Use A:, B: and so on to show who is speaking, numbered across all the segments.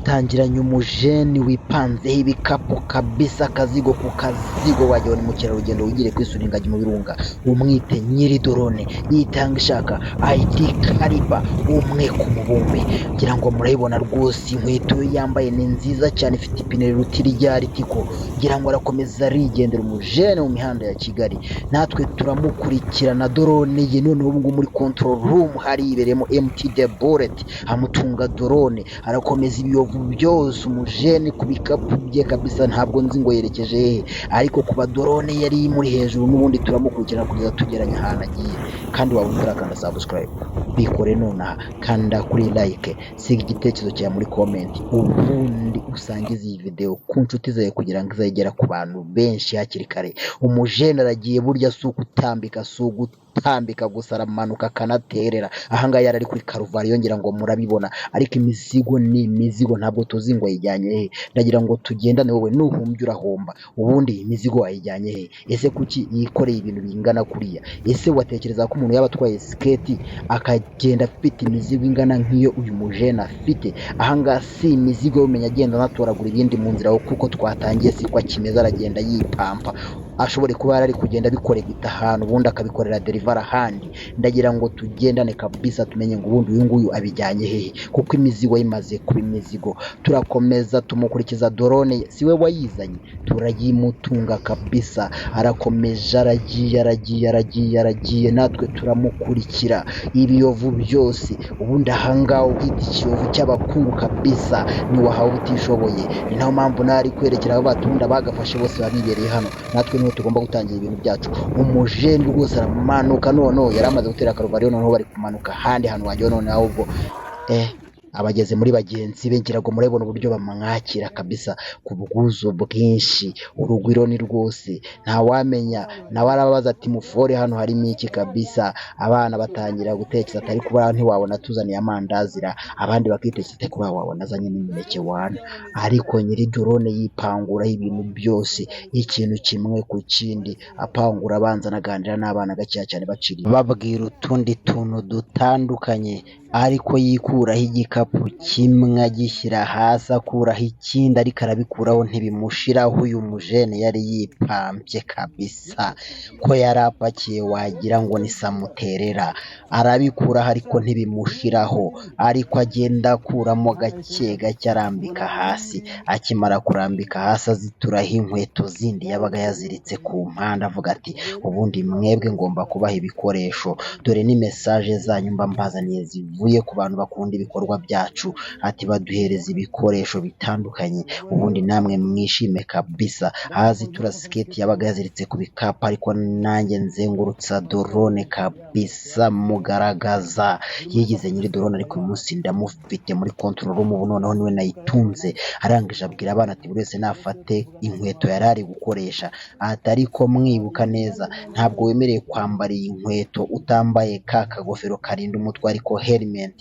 A: Dutangiranye umujeni wipanzeho ibikapu kabisa, akazigo ku kazigo, wagira ni mukerarugendo wigiriye kwisura ingagi mu birunga. Umwite nyiri drone yitanga ishaka ayiti kariba umwe ku mubumbe. Ngira ngo murayibona rwose, inkweto ye yambaye ni nziza cyane, ifite ipine riruta irya ritiko. Ngira ngo arakomeza arigendera umujene mu mihanda ya Kigali, natwe turamukurikirana drone ye. Noneho ubu ngubu muri control room haribereyemo MT the bullet, amutunga drone, arakomeza ibiyovu byose umujene ku bikapu bye kabisa. Ntabwo nzi ngo yerekeje hehe, ariko kuba drone yari imuri hejuru n'ubundi turamukurikirana kugeza tugeranye ahantu agiye. Kandi waba utarakanda subscribe, bikore nonaha, kanda kuri like, siga igitekerezo cyawe muri comment, ubundi usangize iyi video ku nshuti zawe kugira ngo izagera ku bantu benshi hakiri kare. Umujene aragiye, burya si ugutambika, si ugutambika gusa, aramanuka akanaterera. Ahangaha yari ari kuri Karuvariyo, ngira ngo murabibona, ariko imizigo ni imizigo, ntabwo tuzi ngo ayijyanye he. Ndagira ngo tugendane, wowe nuhumbya urahomba. Ubundi iyi mizigo wayijyanye he? Ese kuki yikoreye ibintu bingana kuriya? Ese watekereza ko umuntu yaba atwaye siketi akagenda afite imizigo ingana nk'iyo uyu mujene afite? Ahangaha si imizigo, umenya agenda anatoragura ibindi mu nzira, kuko twatangiye siko akimeze, aragenda yipampa. Ashobore kuba yari ari kugenda abikoregita ahantu, ubundi akabikorera delivery ahandi. Ndagira ngo tugendane kabisa, tumenye ngo ubundi uyu nguyu abijyanye hehe, kuko imizigo imaze kuba imizigo. Turakomeza tumukurikiza drone, si we wayizanye, turayimutunga kabisa. Arakomeje aragiye, aragiye, aragiye, aragiye, natwe turamukurikira ibiyovu byose. Ubundi ahangaha uhita ikiyovu cy'abakungu kabisa, ntiwahawe utishoboye. Ni nayo mpamvu nawe ari kwerekera abo batunda bagafashe bose baba bibereye hano, natwe niho tugomba gutangira ibintu byacu. Umujeni rwose aramanuka, noneho yari amaze gutera Karuvariyo, noneho bari kumanuka ahandi hantu wagira noneho ahubwo abageze muri bagenzi be. Ngira ngo murabibona uburyo bamwakira kabisa ku bwuzu bwinshi, urugwiro ni rwose, ntawamenya. Nawe arababaza ati: "Mufore hano harimo iki?" Kabisa abana batangira gutekereza ati: "Ariko buriya ntiwabona atuzaniye amandazi ra?" Abandi bakitekereza ati: "Kuba wabona azanye n'imineke wana." Ariko nyiri drone yipanguraho ibintu byose, ikintu kimwe ku kindi, apangura abanza anaganira n'abana gakeya cyane, baciriye babwira utundi tuntu dutandukanye, ariko yikuraho igikapu kimwe agishyira hasi, akuraho ikindi, ariko arabikuraho ntibimushiraho. Uyu mujene yari yipampye kabisa, ko yari apakiye wagira ngo ni samuterera. Arabikuraho ariko ntibimushiraho, ariko agenda akuramo gake gake arambika hasi. Akimara kurambika hasi, azituraho inkweto zindi yabaga yaziritse ku mpande, avuga ati: "Ubundi mwebwe ngomba kubaha ibikoresho, dore ni message zanyu mba mbazaniye zivuye ku bantu bakunda ibikorwa byacu." Ati: "Baduhereza ibikoresho bitandukanye, ubundi namwe mwishime kabisa." Azitura siketi yabaga yaziritse ku bikapu, ariko nanjye nzengurutsa drone kabisa, mugaragaza yigize nyiri drone, ariko uyu munsi ndamufite muri control room, ubu noneho niwe nayitunze. Arangije abwira abana ati: "Buri wese nafate inkweto yari ari gukoresha." Ati: "Ariko mwibuka neza, ntabwo wemerewe kwambara iyi nkweto utambaye ka kagofero karinda umutwe, ariko helmet."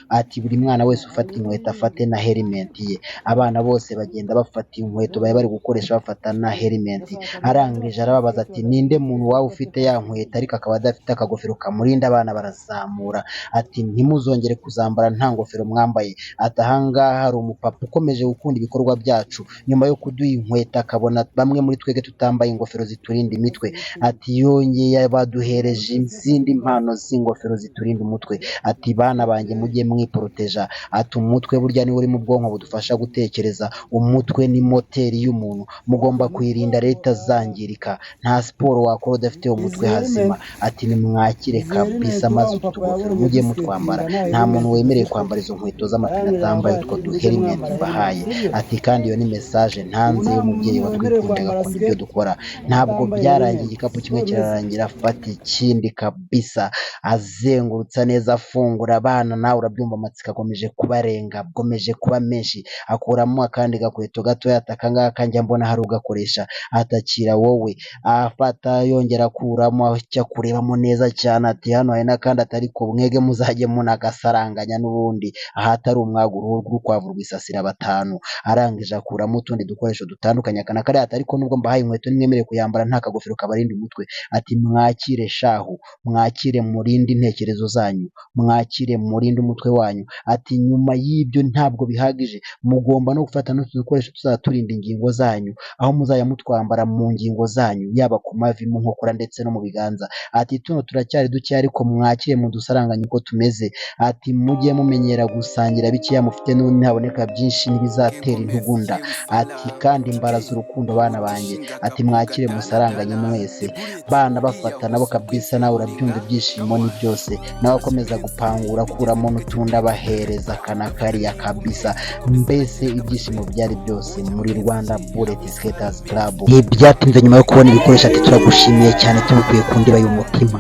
A: Ati: "Buri mwana wese ufata inkweto afate na helmet ye." Abana bose bagenda bafata inkweto bari bari gukoresha, bafata na helmet. Arangije arababaza ati: "Ninde muntu waba ufite ya nkweto ariko akaba adafite akagofero kamurinda?" Abana barazamura. Ati: "Ntimuzongere kuzambara nta ngofero mwambaye." Ati: "Ahangaha hari umupapa ukomeje gukunda ibikorwa byacu, nyuma yo kuduha inkweto akabona bamwe muri twebwe tutambaye ingofero ziturinda imitwe." Ati: "Yongeye baduhereje izindi mpano z'ingofero ziturinda umutwe." Ati: "Bana banjye, mujye mwiporoteja." Ati: "Umutwe burya niwo uri mu bwonko budufasha gutekereza, umutwe ni moteri y'umuntu, mugomba kuyirinda rero itazangirika. Nta siporo wakora udafite umutwe hazima." Ati: "Nimwakire kabisa, maze utu tugofero mujye mutwambara. Nta muntu wemerewe kwambara izo nkweto z'amapine atambaye utwo duhelmet mbahaye." Ati: "Kandi iyo ni message ntanze y'umubyeyi watwikundiye agakunda ibyo dukora." Ntabwo byarangiye, igikapu kimwe kirarangira afata ikindi kabisa, azengurutsa neza, afungura abana. Nawe urabyumva, amatsiko akomeje kubarenga, akomeje kuba menshi. Akuramo akandi gakweto gatoya, ati: "Aka ngaka njya mbona hari ugakoresha." Atakira wowe, afata yongera akuramo, ajya kurebamo neza cyane, ati: "Hano hari n'akandi." Ati: "Ariko mwege muzajye munagasaranganya n'ubundi, ahatari umwaga uruhu rw'urukwavu rwisasira batanu." Arangije akuramo utundi dukoresho dutandukanye, aka na kariya. Ati: "Ariko nubwo mbahaye inkweto, ntimwemerewe kuyambara nta kagofero kabarinda umutwe." Ati: "Mwakire shahu, mwakire murinde intekerezo zanyu, mwakire." Mwakire murinde umutwe wanyu. Ati nyuma y'ibyo ntabwo bihagije, mugomba no gufata n'utu dukoresho tuzajya turinda ingingo zanyu, aho muzajya mutwambara mu ngingo zanyu, yaba ku mavi, mu nkokora ndetse no mu biganza. Ati tuno turacyari dukeya, ariko mwakire mudusaranganye uko tumeze. Ati mujye mumenyera gusangira bikeya mufite, nihaboneka byinshi ntibizatera intugunda. Ati kandi mbaraza urukundo, bana banjye. Ati mwakire musaranganye mwese. Bana bafata nabo kabisa, nawe urabyumva, ibyishimo ni byose. Nawe akomeza gupangura, akuramo n'utundi, abahereza kana kariya kabisa. Mbese ibyishimo byari byose muri Rwanda Bullet Skaters Club. Ntibyatinze, nyuma yo kubona ibikoresho, ati turagushimiye cyane tubikuye ku ndiba y'umutima.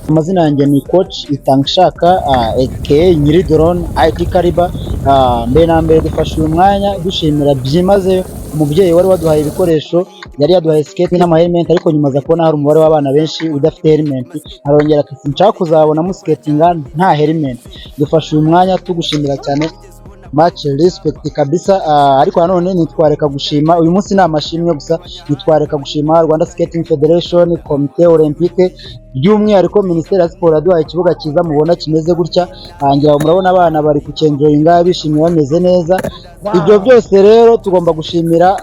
A: Amazina yanjye ni Coach Itangishaka, aka Nyiri Drone IT Kariba. Mbere na mbere dufashe uyu mwanya dushimira byimazeyo umubyeyi wari waduhaye ibikoresho. Yari yaduhaye skate n'amahelmet, ariko nyuma aza kubona hari umubare w'abana benshi udafite helmet, arongera ati sinshaka kuzabona muskatinga nta helmet. Dufashe uyu mwanya tugushimira cyane, much respect kabisa. Ariko nanone ntitwareka gushima, uyu munsi ni amashimwe gusa, ntitwareka gushima Rwanda Skating Federation, Komite Olympique, by'umwihariko Minisiteri ya Siporo yaduhaye ikibuga cyiza mubona kimeze gutya. Ngira ngo murabona abana bari kucyenjoyinga, bishimye, bameze neza. Ibyo byose rero tugomba gushimira.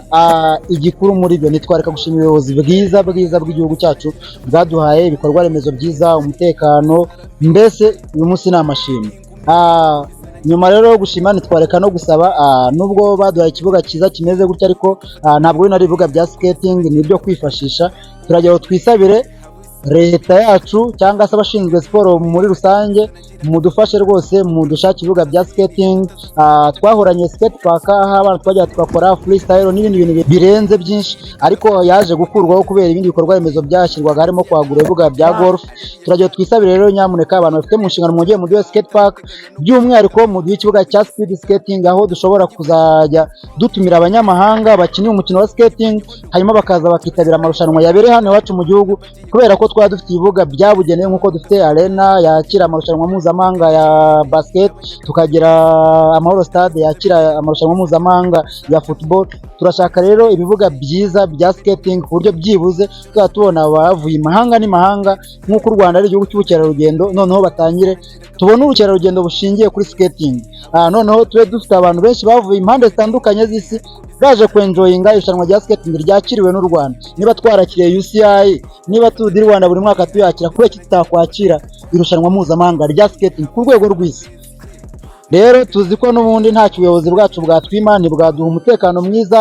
A: Igikuru muri byo, ntitwareka gushimira ubuyobozi bwiza bwiza bw'igihugu cyacu bwaduhaye ibikorwa remezo byiza, umutekano. Mbese uyu munsi ni amashimwe. Nyuma rero yo gushima, ntitwareka no gusaba. Nubwo baduhaye ikibuga cyiza kimeze gutya, ariko ntabwo bino ari ibibuga bya skating, ni ibyo kwifashisha. Turagira ngo twisabire leta yacu cyangwa se abashinzwe siporo muri rusange, mudufashe rwose, mudushakire ibibuga bya skating. Twahoranye skate park, aho abana twajya tugakora freestyle n'ibindi bintu birenze byinshi, ariko yaje gukurwaho kubera ibindi bikorwa remezo byashyirwaga, harimo kwagura ibibuga bya golf. Turagira twisabire rero, nyamuneka abantu bafite mu nshingano, mwongere muduhe skate park, by'umwihariko muduhe ikibuga cya speed skating, aho dushobora kuzajya dutumira abanyamahanga bakinnye umukino wa skating, hanyuma bakaza bakitabira amarushanwa yabereye hano iwacu mu gihugu, kubera ko twaba dufite ibibuga byabugenewe, nk'uko dufite arena yakira amarushanwa mpuzamahanga ya basket, tukagira Amahoro Stade yakira amarushanwa mpuzamahanga ya football. Turashaka rero ibibuga byiza bya skating, ku buryo byibuze tuzaba tubona abavuye imahanga n'imahanga, nk'uko u Rwanda ari igihugu cy'ubukerarugendo. Noneho batangire tubone ubukerarugendo bushingiye kuri skating. Noneho tube dufite abantu benshi bavuye impande zitandukanye z'isi baje kwenjoyinga irushanwa rya skating ryakiriwe n'u Rwanda. Niba twarakiriye UCI, niba Tour du Rwanda buri mwaka tuyakira, kubera iki tutakwakira irushanwa mpuzamahanga rya skating ku rwego rw'isi? Rero tuzi ko n'ubundi ntacyo ubuyobozi bwacu bwatwima, ntibwaduha umutekano mwiza,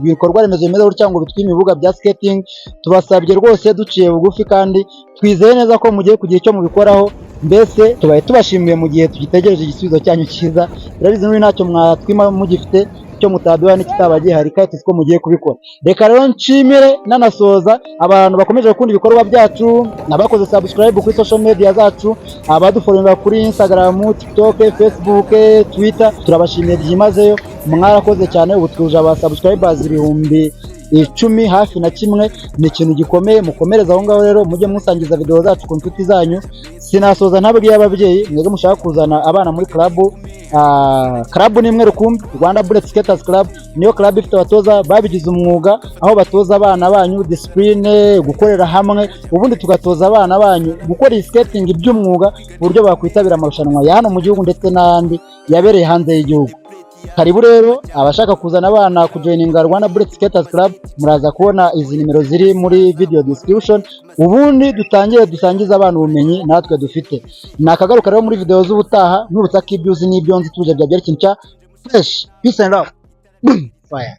A: ibikorwa remezo bimeze gutya ngo bitwime ibibuga bya skating. Tubasabye rwose duciye bugufi, kandi twizeye neza ko mugiye kugira icyo mubikoraho. Mbese tubaye tubashimiye mu gihe tugitegereje igisubizo cyanyu cyiza. Turabizi n'ubundi ntacyo mwatwima mugifite, icyo mutaduha n'ikitaba gihari, kandi tuzi ko mugiye kubikora. Reka rero nshimire nanasoza abantu bakomeje gukunda ibikorwa byacu, abakoze subscribe kuri social media zacu, abadufollowinga kuri Instagram, TikTok, Facebook, Twitter. Turabashimiye byimazeyo, mwarakoze cyane. Ubu twuje aba subscribers 11,000 hafi. Ni ikintu gikomeye, mukomereze aho ngaho. Rero mujye musangiza video zacu ku nshuti zanyu. Sinasoza ntabwiye ababyeyi mwebwe mushaka kuzana abana muri club. Club ni imwe rukumbi, Rwanda Bullet Skaters Club. Niyo club ifite abatoza babigize umwuga, aho batoza abana banyu discipline, gukorera hamwe, ubundi tugatoza abana banyu gukora iyi skating by'umwuga, ku buryo bakwitabira amarushanwa ya hano mu gihugu ndetse n'ayandi yabereye hanze y'igihugu. Karibu rero abashaka kuzana abana kujoininga Rwanda Bullet Skaters Club, muraza kubona izi nimero ziri muri video description, ubundi dutangire dusangize abana ubumenyi natwe dufite. Nakagaruka rero muri video z'ubutaha, nkwibutsa ko ibyo uzi n'ibyo nzi tuje byabyara ikintu cya fresh. Peace and love. Boom. Fire.